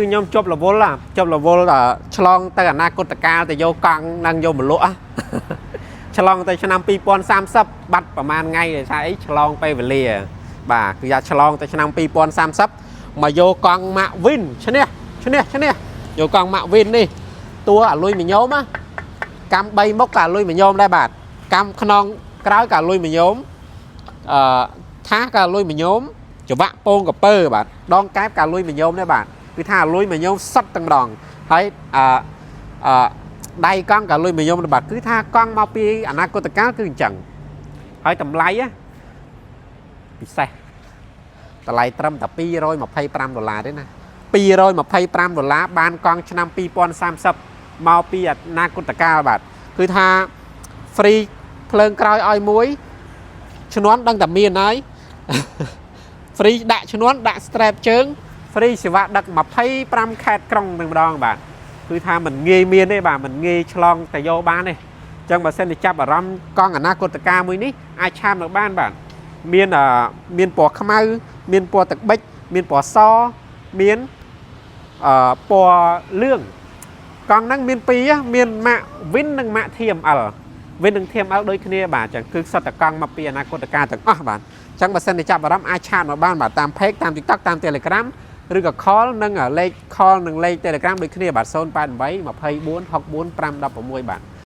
គឺខ្ញុំជប់រវល់ហ่ะជប់រវល់ដល់ឆ្លងទៅអនាគតកាលទៅយកកង់នឹងយកមកលក់ហ่ะ ឆ្លងទៅឆ្នាំ2030បាត់ប្រហែលថ្ងៃដោយសារអីឆ្លងពេលវេលា បាទគឺថាឆ្លងទៅឆ្នាំ2030មកយកកង់ម៉ាក់វិនឈ្នះឈ្នះឈ្នះយកកង់ម៉ាក់វិននេះតួអាលុយមញោមណាកម្ម3មុខក៏អាលុយមញោមដែរបាទកម្មខ្នងក្រោយក៏អាលុយមញោមអឺថាសក៏អាលុយមញោមច្រវាក់ពងកពើបាទដងកែបក៏អាលុយមញោមដែរបាទគឺថាអាលុយមញោមសុទ្ធទាំងម្ដងហើយអឺអឺដៃកង់ក៏អាលុយមញោមដែរបាទគឺថាកង់មកពីអនាគតកាលគឺអញ្ចឹងហើយតម្លៃណា ពិសេសតម្លៃត្រឹមតែ225ដុល្លារទេណា225ដុល្លារបានកង់ឆ្នាំ2030មកពីអនាគតកាលបាទគឺថា free ភ្លើងក្រោយឲ្យមួយឈ្នន់ដឹងតែមានហើយ free ដាក់ឈ្នន់ដាក់ strap ជើង free សេវាដឹក25ខេត្តក្រុងទាំងម្ដងបាទគឺថាមិនងាយមានទេបាទមិនងាយឆ្លងទៅយកបានទេអញ្ចឹងបើសិនជាចាប់អារម្មណ៍កង់អនាគតកាលមួយនេះអាច chat មកបានបាទ មានអឺមានពណ៌ខ្មៅមានពណ៌ទឹកប៊ិចមានពណ៌សមានអឺពណ៌លឿងកង់ហ្នឹងមានពីរមានម៉ាក Win និងម៉ាក TML Win និង TML ដូចគ្នាបាទអញ្ចឹងគឺសុទ្ធតែកង់មកពីអនាគតកាលទាំងអស់បាទអញ្ចឹងបើសិនជាចាប់អារម្មណ៍អាច chat មកបានបាទតាម Page តាម TikTok តាម Telegram ឬក៏ call និងលេខ call និងលេខ Telegram ដូចគ្នាបាទ088 24 64 516បាទ។